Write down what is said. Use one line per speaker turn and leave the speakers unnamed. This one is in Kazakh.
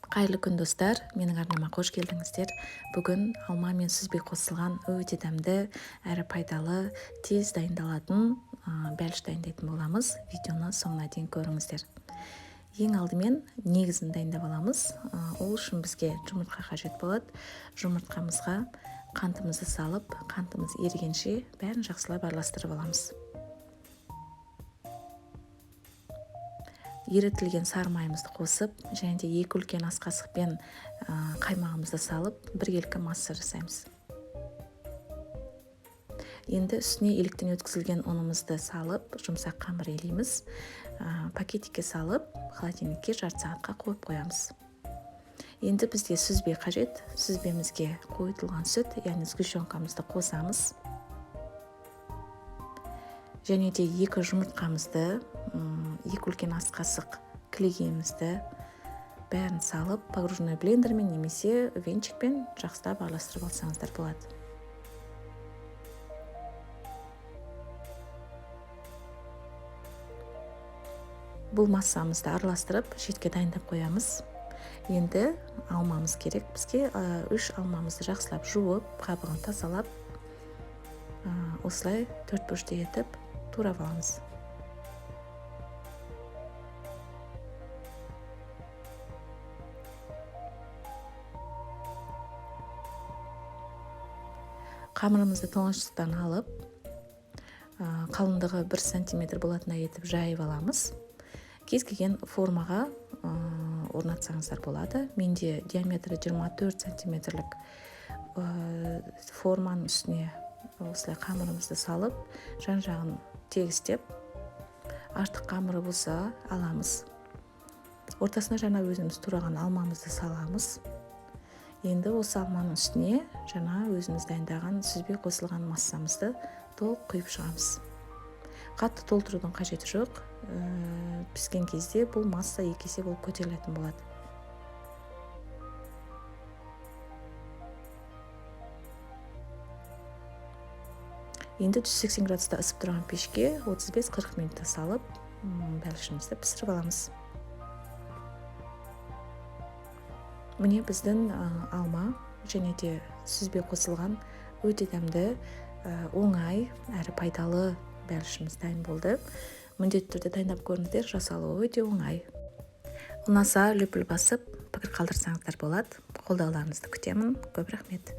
Қайырлы күн, достар! Менің арнама қош келдіңіздер. Бүгін алма мен сүзбе қосылған өте дәмді әрі пайдалы, тез дайындалатын бәліш дайындайтын боламыз. Видеоны соңына дейін көріңіздер. Ең алдымен негізін дайындап аламыз. Ол үшін бізге жұмыртқа қажет болады. Жұмыртқамызға қантымызды салып, қантымыз ерігенше бәрін жақсылап араластырып аламыз. Ерітілген сары майымызды қосып, және де 2 үлкен ас қасықпен қаймағымызды салып, біркелкі масса жасаймыз. Енді үстіне еліктен өткізілген ұнымызды салып, жұмсақ қамыр елейміз. Пакетикке салып, холодильникке жарты сағатқа қойып қоямыз. Енді бізге сүзбе қажет. Сүзбемізге қойытылған сүт, яғни сгущенкамызды қосамыз. Және де 2 жұмыртқамызды, 2 үлкен ас қасық кілегейімізді бәрін салып, погружной блендермен немесе венчикпен жақсылап араластырып алсаңыздар болады. Бұл массамызды араластырып, шетке дайындап қоямыз. Енді алмамыз керек бізге. 3 алмамызды жақсылап жуып, қабығын тазалап, осылай төрт бұрышты етіп турап аламыз. Қамырымызды тоңазытқыштан алып, қалыңдығы 1 сантиметр болатындай етіп жайып аламыз. Кез келген формаға орнатсаңыздар болады. Менде диаметрі 24 сантиметрлік форманың үстіне осылай қамырымызды салып, жан-жағын тегістеп, артық қамыры болса аламыз. Ортасына жаңа өзіміз тураған алмамызды саламыз. Енді осы алманың үстіне жаңа өзіміз дайындаған сүзбе қосылған массамызды толық құйып шығамыз. Қатты толтырудың қажеті жоқ. Піскен кезде бұл масса 2 есе болып көтерілетін болады. Енді 180 градуста ысып тұрған пешке отыз бес-қырық минутта салып, бәлішімізді пісіріп аламыз. Міне біздің алма және де сүзбе қосылған өте дәмді, оңай әрі пайдалы бәлішіміз дайын болды. Міндетті түрде дайындап көріңіздер, жасалуы өте оңай. Ұнаса лүпіл басып, пікір қалдырсаңыздар болады. Қолдауларыңызды күтемін. Көп рахмет.